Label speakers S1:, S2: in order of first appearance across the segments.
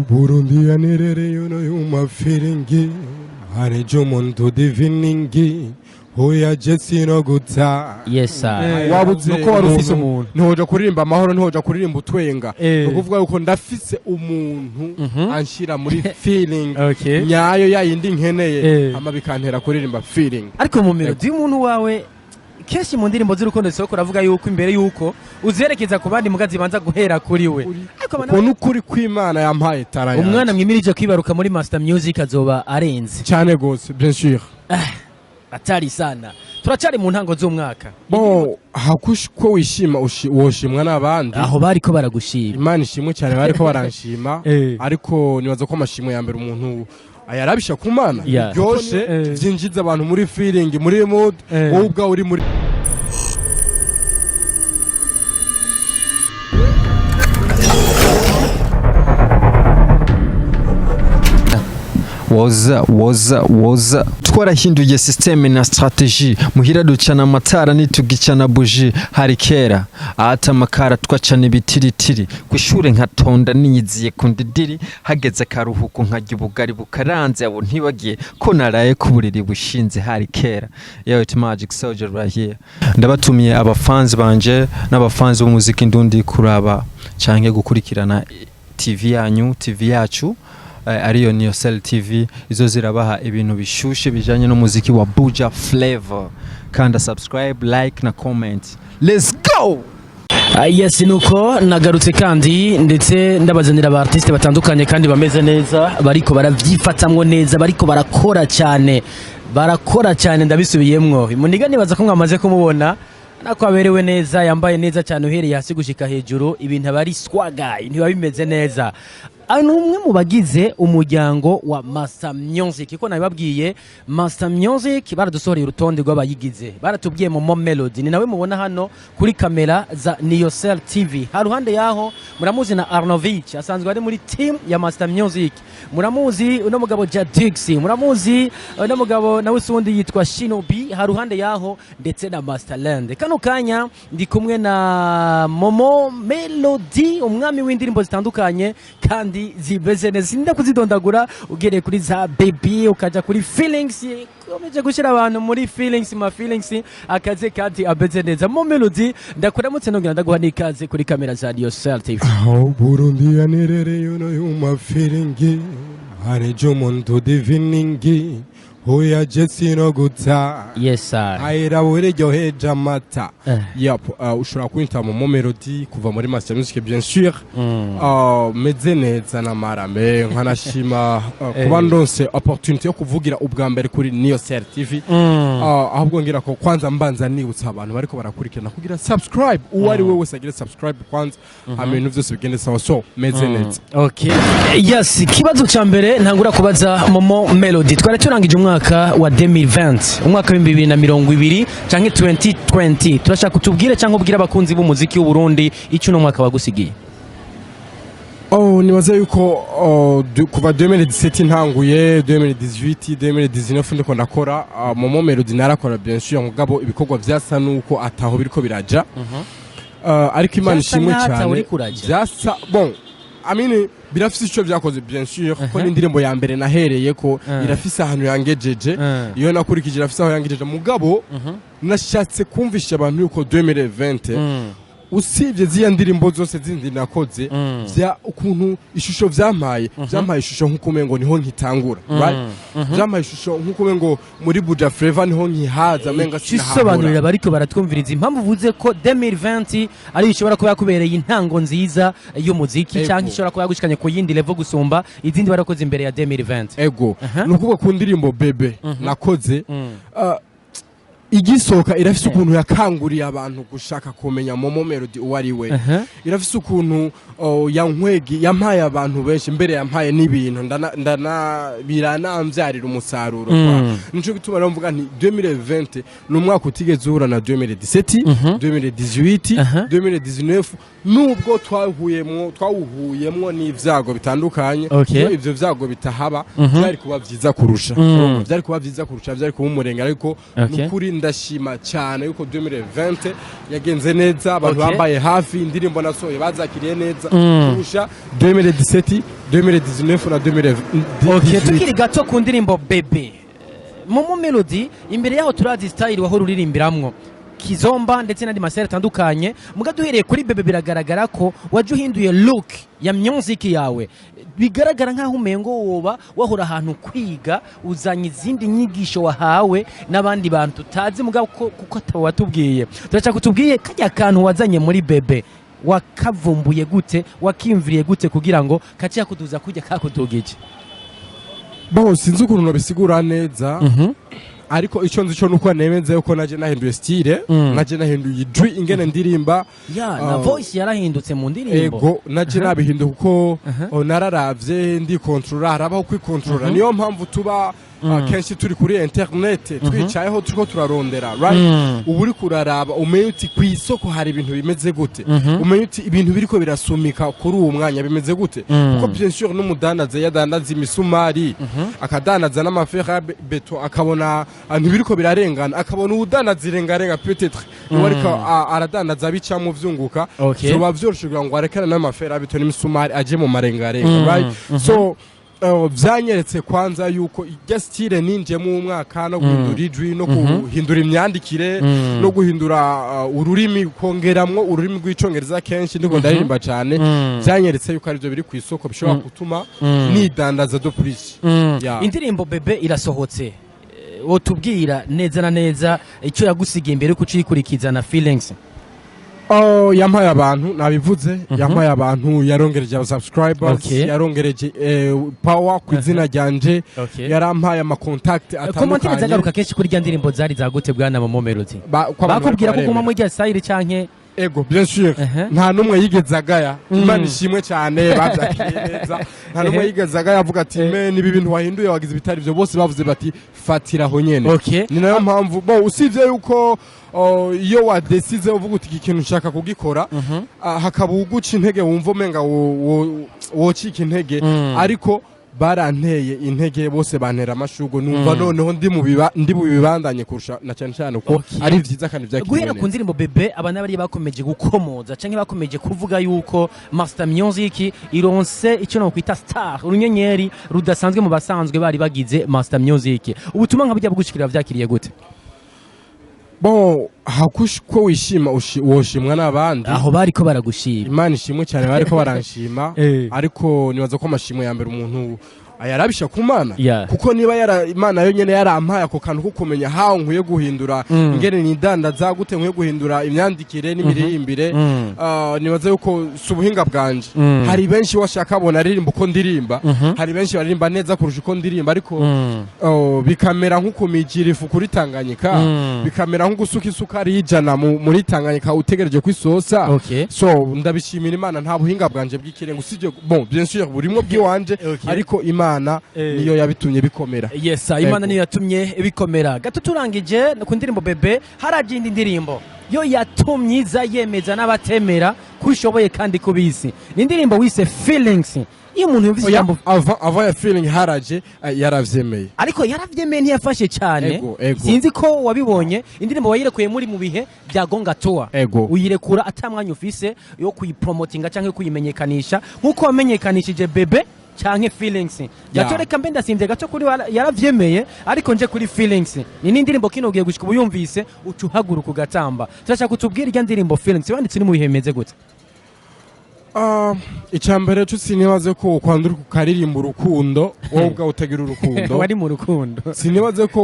S1: Burundi yanerere you know you feeling harejo umuntu diviningi hoya jesi no guta.
S2: Yes sir.
S1: Wabuze.
S3: Nuko wari ufise umuntu.
S1: Ntihoja kuririmba amahoro, ntihoja kuririmba utwenga. Ni ukuvuga yuko ndafise umuntu anshira muri feeling nyayo yayindi nkeneye, hama bikantera kuririmba feeling.
S2: Ariko mu melody y'umuntu wawe, kenshi mu ndirimbo z'urukundo soko uravuga yuko imbere yuko uzerekeza ku bandi muga zibanza guhera kuri we, ariko
S1: Uko n'ukuri kw'Imana yampaye tara yanjye.
S2: Umwana mwimirije kwibaruka muri Master Music azoba arenze.
S1: Cyane gose, bien sûr.
S2: Atari sana, turacari mu ntango z'umwaka.
S1: Bon, hakush ko wishima woshimwa n'abandi.
S2: Aho bariko baragushima.
S1: Imana ishimwe cyane, bariko baranshima. Ariko nibaza ko amashimwe ya mbere umuntu ayarabisha ku Mana. Biryoshe, byinjiza abantu muri feeling, muri mood. Wowe ubwawe uri muri
S4: Woza woza woza, twarahinduye système na stratégie. Muhira ducana amatara, nitugicana buji. Hari kera ahata amakara, twacana ibitiritiri. Kw'ishure nkatonda niyiziye ku ndidiri, hageze akaruhuko nkarya ubugari bukaranze, abo ntibagiye ko naraye ku buriri bushinze. Hari kera. Yo, it's Magic Soldier right here. Ndabatumiye abafanzi banje n'abafanzi b'umuziki ndundi kuraba canke gukurikirana TV yanyu, TV yacu, ariyo Niyocel TV. Izo zirabaha ibintu bishushe bijanye n'umuziki wa Buja Flavor. Kanda subscribe, like na comment. Let's go!
S2: Yes, nuko nagarutse kandi ndetse ndabazanira aba artiste batandukanye kandi bameze neza, bariko baravyifatamwo neza, bariko barakora cyane, barakora cyane. Ndabisubiyemwo, muniga nibaza ko mwamaze kumubona nako aberewe neza, yambaye neza cyane uhereye hasi gushika hejuru, ibintu aba ari swagga, ntibiba bimeze neza. Ni umwe mu bagize umuryango wa Master Music, ko nabibabwiye. Master Music baradusohoreye urutonde rw'abayigize, baratubwiye Momo Melody ni nawe mubona hano kuri kamera za Niyocel TV. Haruhande yaho muramuzi na Arnovich, asanzwe ari muri team ya Master Music. Muramuzi uno mugabo Jadix, muramuzi uno mugabo nawe usundi yitwa Shinobi, haruhande yaho ndetse na Masterland. Kano kanya ndi kumwe na Momo Melody, umwami w'indirimbo zitandukanye kandi zimeze neza. Sinda kuzidondagura, ugereye kuri za Baby ukaja kuri Feelings, komeje gushyira abantu muri feelings, ma feelings akaze kandi ameze neza. Momo Melody, ndakuramutse nongera ndaguha n'ikaze kuri kamera za Niyocel TV.
S1: Aho Burundi yanerere you know you feeling harejo umuntu diviningi hoya jesi no guta.
S2: Yes sir.
S1: Ayira buryoheje amata. Yep, ushobora kwita Momo Melody kuva muri Master Music, bien sûr. Meze neza n'amarame, nkanashima kuba ndonse opportunity yo kuvugira ubwa mbere kuri Niyocel TV. Ahubwo ngira ko kwanza mbanza nibutsa abantu bariko barakurikirana kugira subscribe, uwo ari we wese agire subscribe kwanza, hama ibintu byose bigende sawa. So meze neza.
S2: Okay. Yes, ikibazo cya mbere ntangura kubaza Momo Melody. Twari turangije umwaka wa 2020, umwaka wa 2020 canke 2020. Turashaka utubwire cyangwa ubwire abakunzi b'umuziki w'u Burundi icyo uno mwaka wagusigiye.
S1: Oh, nibaza yuko oh, kuva 2017 ntanguye, 2018, 2019 ndiko ndakora, Momo Melody narakora, bien sûr, mugabo ibikorwa vyasa nuko ataho biriko biraja. Ariko Imana
S2: Vyasa
S1: ishimwe
S2: nk'aho ataho
S1: cyane.
S2: uriko uraja.
S1: Vyasa, bon, I mean, birafise ico vyakoze, bien sûr, ko n'indirimbo ya mbere nahereye ko irafise ahantu yangejeje. Iyo nakurikije irafise aho yangejeje, mugabo nashatse kumvisha abantu yuko 2020, usibye ziriya ndirimbo zose zindi nakoze, vya ukuntu ishusho vyampaye ishusho nk'uko umengo niho nkitangura, right? Vyampaye ishusho nk'uko umengo muri Buja Flavor niho nkihaza, menga
S2: Cisobanurira
S1: sinahahora.
S2: Bariko baratwumviriza impamvu uvuze ko 2020 ari ishobora kuba yakubereye intango nziza y'umuziki cyangwa ishobora kuba yagushikanye ku yindi level gusumba izindi barakoze imbere ya 2020.
S1: Ego. Ni ukuvuga ku ndirimbo Bebe nakoze, igisohoka irafise ukuntu yakanguriye abantu gushaka kumenya Momo Melody uwo ari we. Irafise ukuntu, oh, yankwegi yampaye abantu benshi, mbere yampaye n'ibintu ndana biranamvyarira umusaruro kwa. Nico gituma rero mvuga nti 2020 ni umwaka utigeze uhura na 2017, 2018, 2019. Nubwo twawuhuyemwo n'ivyago bitandukanye, iyo ivyo vyago bitahaba, byari kuba vyiza kurusha, byari kuba vyiza kurusha, byari kuba umurenga, ariko nukuri ndashima cyane yuko 2020 yagenze neza, abantu bambaye hafi, indirimbo nasohoye bazakiriye neza kurusha 2017, 2019 na 2018.
S2: Okay, tukiri gato ku ndirimbo Bebe, Momo Melody, imbere yaho turazi style wahora uririmbiramwo kizomba ndetse n'andi masere atandukanye. Muga duhereye kuri Bebe, biragaragara ko waje uhinduye look ya music yawe, bigaragara nk'aho umengo woba wahora ahantu kwiga, uzanye izindi nyigisho wahawe n'abandi bantu tutazi, mugabo ko kuko ataba watubwiye. Turashaka kutubwiye kajya kantu wazanye muri Bebe, wakavumbuye gute, wakimviriye gute kugira ngo kaciya kuduza kujya kakudugije?
S1: Bon, sinzi ukuntu nabisigura neza, ariko icyo nzi cyo nuko nemeze yuko naje nahinduye style, naje nahinduye ijwi, ingene ndirimba.
S2: Ya, na
S1: Ah.
S2: voice yarahindutse mu ndirimbo.
S1: Ego, naje nabihinduye kuko nararavye ndikontorora, harabaho kwikontorora. Niyo mpamvu tuba kenshi turi kuri internet, twicayeho turiko turarondera, right? Ubu uri kuraraba, umenye uti ku isoko hari ibintu bimeze gute, umenye uti ibintu biriko birasumika kuri uwo mwanya bimeze gute, kuko bien sûr n'umudandaza yadandaza imisumari, akadandaza n'ama fer à béton, akabona ntibiriko birarengana, akabona uwudandaza irengarenga, peut-être niwe ariko aradandaza bicamwo vyunguka, vyoba vyoroshe kugira ngo arekane n'ama fer à béton n'imisumari, aje mu marengarenga, right? So vyanyeretse kwanza yuko irya style ninjemo umwaka, no guhindura ijwi, no guhindura imyandikire, no guhindura ururimi, kongeramwo ururimi rw'Icongereza kenshi ndiko ndaririmba cyane, vyanyeretse yuko arivyo biri ku isoko bishobora gutuma nidandaza de plus. Yeah.
S2: Indirimbo Bebe irasohotse. Wotubwira neza na neza icyo yagusigiye imbere yuko uciyikurikiza na Feelings?
S1: Oh, yampaye abantu, nabivuze, yampaye abantu, yarongereje aba subscribers, yarongereje power ku izina ryanje, yarampaye ama contact
S2: Commentaires
S1: atandukanye.
S2: zagaruka kenshi kuri rya ndirimbo zari zagute, bwana Momo Melody?
S1: Ko abantu
S2: Bakubwira ko
S1: bariko
S2: uguma
S1: baremera.
S2: muri rya style canke?
S1: Ego, bien sûr. Nta numwe yigeze agaya. Imana ishimwe cyane, babyakiriye neza, nta numwe yigeze agaya avuga ati "Me niba ibintu wahinduye wagize ibitari byo." Bose bavuze bati "Fatiraho nyene." Ni nayo mpamvu bo usibye yuko iyo wadesize uvuga uti iki kintu nshaka kugikora, hakaba uguca intege, wumva umenga wocika intege, ariko baranteye intege bose, bantera amashurwe, numva noneho ndi bubibandanye kurusha, na cyane cyane uko ari vyiza kandi vyakiriwe
S2: Guhera ku
S1: neza.
S2: ndirimbo Bebe, abana bari bakomeje gukomoza canke bakomeje kuvuga yuko Master Music ironse icyo nokwita star, urunyenyeri rudasanzwe mu basanzwe bari bagize Master Music. Ubutumwa nka burya bugushikira, vyakiriye gute?
S1: Bon, hakush ko wishima woshimwa n'abandi.
S2: Aho bariko baragushima?
S1: Imana ishimwe cyane, bariko baranshima, ariko nibaza ko amashimwe ya mbere umuntu ayarabisha ku Mana, kuko niba Imana yo nyene yarampaye ako kantu ko kumenya how nkwiye guhindura, ingene nidandaza, gute nkwiye guhindura imyandikire n'imiririmbire, nibaza yuko si ubuhinga bwanje. Hari benshi washaka bona aririmba uko ndirimba, hari benshi baririmba neza kurusha uko ndirimba, ariko bikamera nk'ukumijira ifu kuri Tanganyika, bikamera nko gusuka isukari y'ijana muri Tanganyika utegereje kwisosa. So ndabishimira Imana, nta buhinga bwanje bw'ikirenga, usibye bon, bien sûr burimwo bw'iwanje, ariko Imana niyo yabitumye bikomera.
S2: Yes, Imana
S1: Ego.
S2: niyo yatumye bikomera. Gato turangije ku ndirimbo Bebe, haraje indi ndirimbo yo yatumye iza yemeza n'abatemera ko ushoboye kandi kubizi, ni indirimbo wise Feelings. Iyo umuntu yumvise
S1: Oya,
S2: ijambo
S1: avant ya Feeling haraje Yaravyemeye.
S2: Ariko Yaravyemeye ntiyafashe cyane.
S1: Ego, ego.
S2: Sinzi ko wabibonye, indirimbo wayirekuye muri mu bihe bya Gonga Tour.
S1: Ego.
S2: Uyirekura ata mwanya ufise yo kuyipromotinga canke kuyimenyekanisha nkuko wamenyekanishije Bebe canke Feelings. Gato reka mbe ndasimvye gato kuri Yaravyemeye, ariko nje kuri Feelings, ni n'indirimbo kino ugiye gushika ubu yumvise uca uhaguruka ugatamba. Turashaka kutubwira irya ndirimbo Feelings wanditse ni mu bihe bimeze gute?
S1: Icya mbere cyo sinibaze ko kwandura ukaririmba urukundo wowe ubwawe utagira urukundo.
S2: Wari mu rukundo?
S1: Sinibaze ko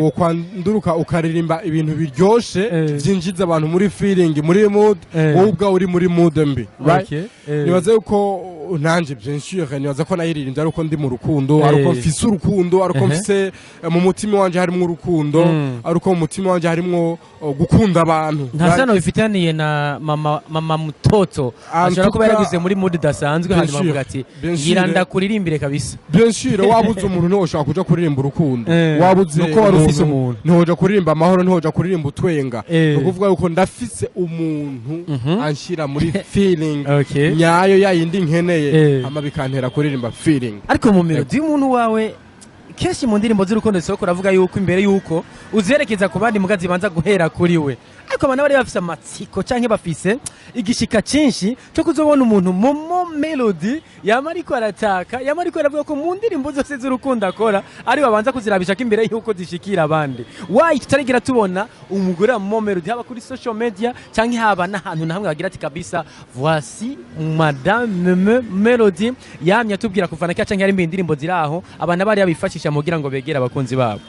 S1: wokwanduruka ukaririmba ibintu biryoshe, byinjiza abantu muri feeling, muri mood, wowe ubwawe uri muri mood mbi, right?
S2: Okay.
S1: Nibaze yuko Nanje bien sûr nibaza ko nayiririmbye ari uko ndi mu rukundo, ari uko mfise urukundo, ari uko mfise mu mutima wanje harimwo urukundo, ari uko mu mutima wanje harimwo gukunda abantu.
S2: Nta sano bifitaniye na mama mutoto? Ashobora kuba yaraguze muri mood idasanzwe, hanyuma avuga ati:
S1: Bien sûr.
S2: "Ngira ndakuririmbire kabisa."
S1: Bien sûr, wabuze umuntu ntiwoshobora kuja kuririmba urukundo. Wabuze
S2: Nuko wari ufise umuntu.
S1: Ntiwoja kuririmba amahoro, ntiwoja kuririmba utwenga. Ni ukuvuga yuko ndafise umuntu anshira muri feeling nyayo, yayindi nkeneye, hama bikantera kuririmba feeling.
S2: Ariko mu melody y'umuntu wawe, kenshi mu ndirimbo z'urukundo zisohoka, uravuga yuko imbere yuko uzerekeza ku bandi muga zibanza guhera kuri we. Ariko abantu bari bafise amatsiko canke bafise igishika cinshi cyo kuzobona umuntu Momo Melody yama ariko arataka, yama ariko aravuga ko mu ndirimbo zose z'urukundo akora ari babanza kuzirabisha ko imbere yuko zishikira abandi. Why tutarigira tubona umugore wa Momo Melody, haba kuri social media canke haba n'ahantu na hamwe bagira ati: "Kabisa, voici Madame Melody yamye atubwira kuva na kera", canke yarimba indirimbo ziri aho abantu bari babifashisha mu kugira ngo begere abakunzi babo?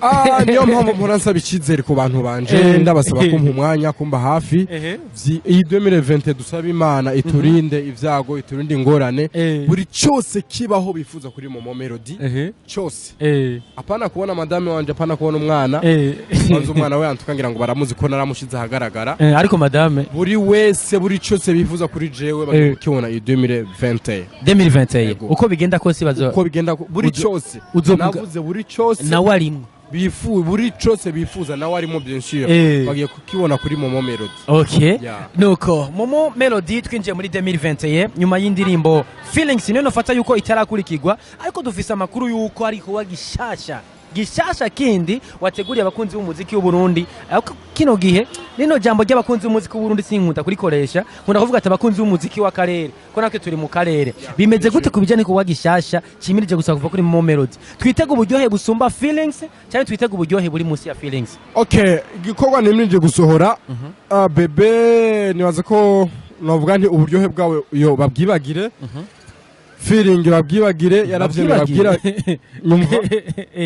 S1: Ah, niyo mpamvu mpora nsaba icyizere ku bantu banje, ndabasaba kumpa umwanya, kumba hafi. Iyi 2020 dusaba Imana iturinde ivyago, iturinde ingorane, buri cyose kibaho bifuza kuri Momo Melody cyose, apana kubona madame wanje, apana kubona umwana. Banza umwana we yantuka, ngira ngo baramuzi ko naramushize ahagaragara.
S2: Ariko madame?
S1: Buri wese, buri cyose bifuza kuri jewe bagiye kukibona iyi 2020.
S2: 2021?
S1: Yego.
S2: Uko bigenda kose bazo
S1: Uko bigenda buri cyose. Navuze buri cyose.
S2: Nawe arimwo.
S1: Buri cyose bifuza, nawe arimo, bien sûr. Bagiye kukibona kuri Momo Melody. Yeah.
S2: Nuko Momo Melody, twinjiye muri 2021 nyuma y'indirimbo Feelings, niyo nofata yuko itarakurikirwa, ariko dufise amakuru yuko ariko wa gishasha gishasha kindi wateguriye abakunzi b'umuziki w'u Burundi. Ariko kino gihe rino jambo ry'abakunzi b'umuziki w'u Burundi sinkunda kurikoresha, nkunda kuvuga ati abakunzi b'umuziki w'akarere, ko natwe turi mu karere. Bimeze gute ku bijyanye kuwa gishasha cimirije gusa kuva kuri Momo Melody? Twitega uburyohe busumba Feelings cyangwa twitega uburyohe buri munsi ya Feelings?
S1: Okay, igikorwa nimirije gusohora, bebe, nibaza ko novuga nti uburyohe bwawe yo babwibagire, feeling babwibagire, yaravyemeye, babwira nyumva,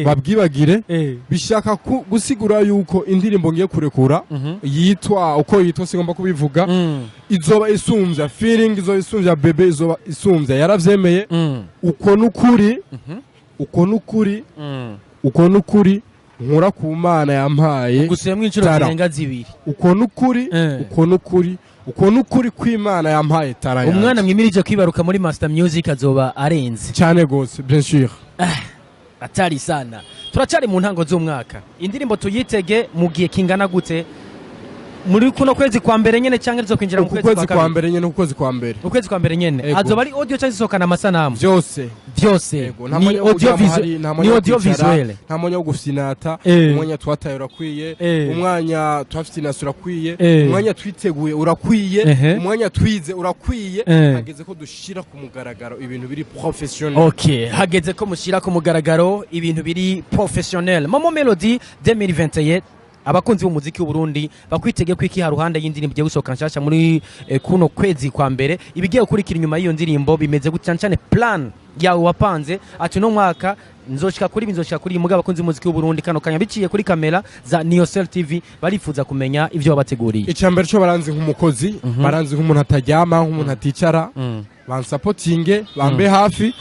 S1: babwibagire. Bishaka gusigura yuko indirimbo ngiye kurekura yitwa uko yitwa, singomba kubivuga, izoba isumvya Feeling, izoba isumvya Bebe, izoba isumvya Yaravyemeye. Uko nukuri, uko nukuri, uko nukuri nkura ku Mana yampaye.
S2: Gusubiyemo inshuro
S1: Tara.
S2: zirenga zibiri.
S1: Uko nukuri, uko nukuri, uko nukuri kw'Imana yampaye tara yanjye.
S2: Umwana mwimirije kwibaruka muri Master Music azoba arenze.
S1: Cyane gose, bien sûr.
S2: Atari sana, turacari mu ntango z'umwaka. Indirimbo tuyitege mu gihe kingana gute? Muri kuno kwezi kwa mbere nyene cyangwa rizo kwinjira mu
S1: Uku
S2: kwezi
S1: kwezi
S2: kwa
S1: kwa
S2: kabiri?
S1: mbere nyene, uku kwezi kwa mbere.
S2: Ukwezi kwa mbere nyene?
S1: Ego.
S2: Azoba ari audio cyangwa isohokana amasanamu?
S1: Byose.
S2: Byose?
S1: Ego, nta
S2: Ni
S1: mwanya wo
S2: audio
S1: kuryama hari, nta
S2: ni
S1: mwanya wo
S2: audio
S1: kwicara,
S2: visuel.
S1: nta mwanya wo gufinata. Umwanya twataye urakwiye, umwanya twafinase urakwiye, umwanya twiteguye urakwiye, umwanya twize urakwiye. Hageze ko dushira ku mugaragaro ibintu biri professionnel.
S2: Okay, hageze ko mushyira ku mugaragaro ibintu biri professionnel. Momo Melody 2021, abakunzi b'umuziki w'u Burundi bakwitege ko iki haruhande y'indirimbo igiye gusohoka nshasha muri kuno kwezi kwa mbere? Ibigiye gukurikira inyuma y'iyo ndirimbo bimeze gute? Cyane cyane plan yawe wapanze ati: "No mwaka nzoshika kuri ibi, nzoshika kuri iyi." Mugabo abakunzi b'umuziki w'u Burundi kano kanya, biciye kuri kamera za Niocel TV, barifuza kumenya ivyo wabateguriye.
S1: Icya mbere cyo, baranzi nk'umukozi, baranzi nk'umuntu ataryama, nk'umuntu aticara. Bansapotinge, bambe hafi.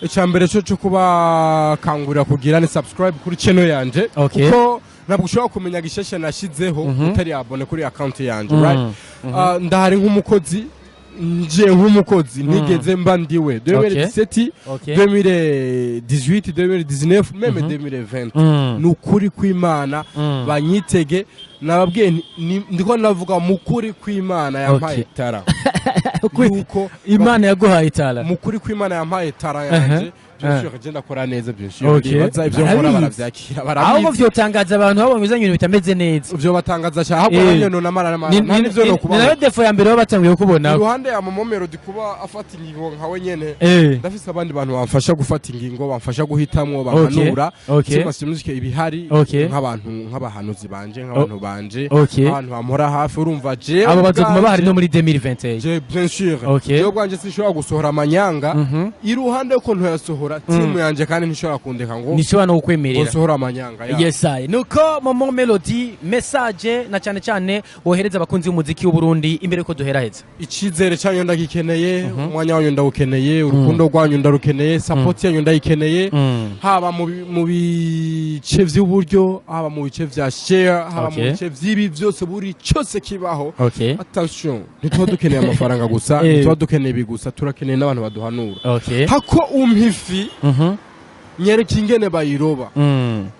S1: Icya mbere cyo kubakangurira kugira ni subscribe kuri channel yanje, kuko ntabwo ushobora kumenya gishasha nashizeho utari abonné kuri account yanje, right? Ndahari nk'umukozi, nje nk'umukozi ntigeze mba ndiwe 2017, 2018, 2019, même 2020. Ni ukuri kw'Imana, banyitege. Nababwiye ndiko ndavuga mu kuri kw'Imana yampaye itara yuko
S2: Imana yaguhaye itara.
S1: Mu kuri kw'Imana yampaye itara yanje, bien sûr, je ndakora neza, bien sûr. Ndibaza ibyo nkora
S2: Barabizi.
S1: baravyakira,
S2: Ahubwo
S1: barabizi.
S2: vyotangaza abantu babonye uzanye ibintu bitameze neza.
S1: Ivyo batangaza cyane ahubwo. Nanjye nonamara nta n'ivyo no
S2: Ni
S1: kubaho.
S2: nayo défaut ya mbere baba batanguye kubona.
S1: Iruhande ya Momo Melody kuba afata ingingo nkawe nyene, ndafise abandi bantu bamfasha gufata ingingo, bamfasha guhitamwo, bampanura. Team Music ibihari nk'abantu, nk'abahanuzi banje, nk'abantu banje, nk'abantu bampora hafi, urumva jewe
S2: Abo bazoguma
S1: ubwanje-
S2: bahari no muri 2021?
S1: Je bien sûr. Jewe bwanje sinshobora gusohora amanyanga. Iruhande yuko ntoyasohora, timu yanje kandi ntishobora kundeka ngo
S2: Nishobora no
S1: ngo
S2: kukwemerera.
S1: nsohore amanyanga ya.
S2: Yes, I. Nuko Momo Melody, message na cyane cyane wohereza abakunzi b'umuziki w'u Burundi imbere ko duheraheza.
S1: Icyizere cyanyu ndagikeneye, umwanya wanyu ndawukeneye, urukundo rwanyu ndarukeneye, support yanyu ndayikeneye, haba mu bice vy'uburyo, haba mu bice vya share, haba mu bice vy'ibi byose, buri cyose kibaho. Attention, ntituba dukeneye amafaranga gusa, ntituba dukeneye ibi gusa, turakeneye n'abantu baduhanura. Hako umpa ifi, nyereka ingene bayiroba,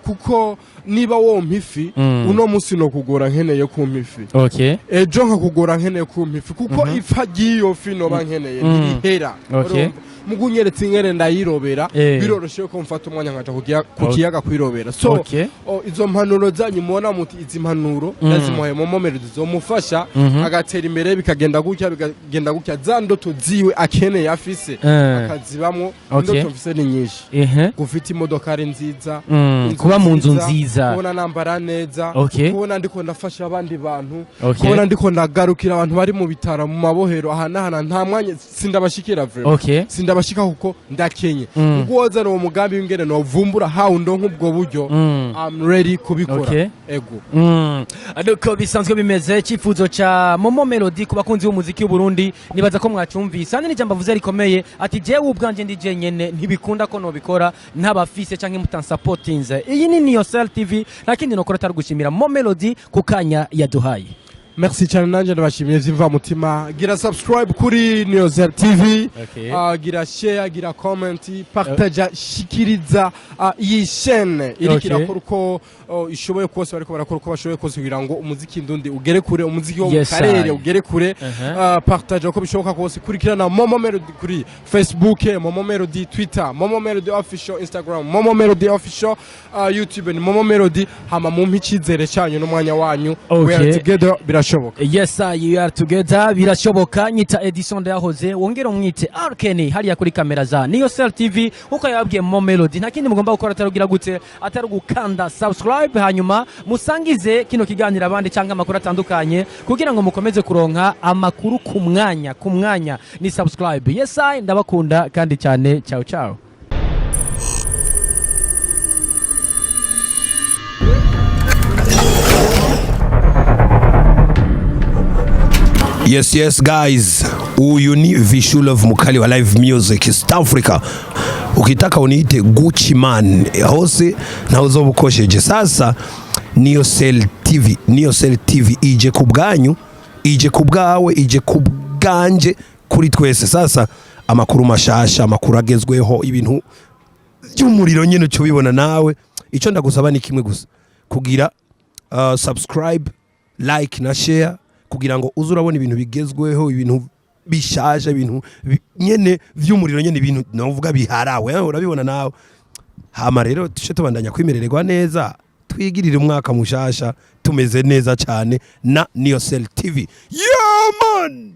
S1: kuko niba wompa ifi uno munsi, no kugura nkeneye kumpa ifi, ejo nkakugura nkeneye kumpa ifi, kuko ipfa ry'iyo fi noba nkeneye ntirihera. Urumva? Mugu unyeretse ingene ndayirobera, biroroshe ko mfata umwanya nkaja ku kiyaga kwirobera. So izo mpanuro zanyu mubona muti izi mpanuro ndazimuhaye Momo Melody zomufasha agatera imbere, bikagenda gutya, bikagenda gutya, za ndoto ziwe akeneye afise akazibamwo. Indoto mfise ni nyinshi: gufite imodokari nziza, inzu.
S2: Kuba mu nzu nziza.
S1: Kubona nambara neza, kubona ndiko ndafasha abandi bantu, kubona ndiko ndagarukira abantu bari mu bitaro, mu mabohero, aha n'aha. Nta mwanya, sindabashikira vraiment. Sindabashika kuko ndakenye. Ubwo wozana uwo mugambi w'ingene novumbura hawe ndonka ubwo buryo, I'm ready kubikora. Ego.
S2: Nuko bisanzwe bimeze, icyifuzo ca Momo Melody ku bakunzi b'umuziki w'u Burundi, nibaza ko mwacumvise. Hano n'ijambo avuze rikomeye, ati jewe ubwanje ndi jenyene, ntibikunda ko nobikora ntabafise canke mutansapotinze. Iyi ni Niyosel TV, nta kindi nokora atari gushimira Momo Melody ku kanya yaduhaye.
S1: Merci cyane, nanjye ndabashimiye vy'imvamutima. Gira subscribe kuri Niyosel TV, gira share, gira comment, partage, shikiriza iyi chaîne iriko irakora uko ishoboye kose, bariko barakora uko bashoboye kose kugira ngo umuziki ndundi ugere kure, umuziki wo mu karere
S2: I.
S1: ugere kure. Partage uko bishoboka kose. Kurikirana Momo Melody kuri Facebook, Momo Melody Twitter, Momo Melody Official Instagram, Momo Melody Official YouTube ni Momo Melody. Hama mumpe icyizere cyanyu n'umwanya wanyu. We are together, birashoboka.
S2: Yes sir, you are together, birashoboka. Nyita Edison Ndahoze, wongere umwite Arkeni hariya kuri kamera za Niyosel TV. Nkuko yababwiye Momo Melody, nta kindi mugomba gukora atari ugira gute, atari gukanda subscribe, hanyuma musangize kino kiganiro abandi cyangwa amakuru atandukanye kugira ngo mukomeze kuronka amakuru ku mwanya ku mwanya. Ni subscribe. Yes I, ndabakunda kandi cyane. Ciao ciao.
S3: Yes guys, huyu ni Vishu Love, mkali wa live music East Africa. Ukitaka uniite Gucci Man hose na uzobukosheje. Sasa Niyosel TV, Niyosel TV ije ku bwanyu, ije ku bwawe, ije ku bwanje, kuri twese. Sasa amakuru mashasha, amakuru agezweho, ibintu by'umuriro nyine uca ubibona nawe. Icyo ndagusaba ni kimwe gusa, kugira subscribe, like na share, kugira ngo uze urabona ibintu bigezweho, ibintu bishaje, ibintu nyene vy'umuriro nyene, ibintu novuga biharawe, urabibona nawe. Hama rero tuce tubandanya kwimerererwa neza, twigirire umwaka mushasha tumeze neza cyane na Niyosel TV. Yeah man.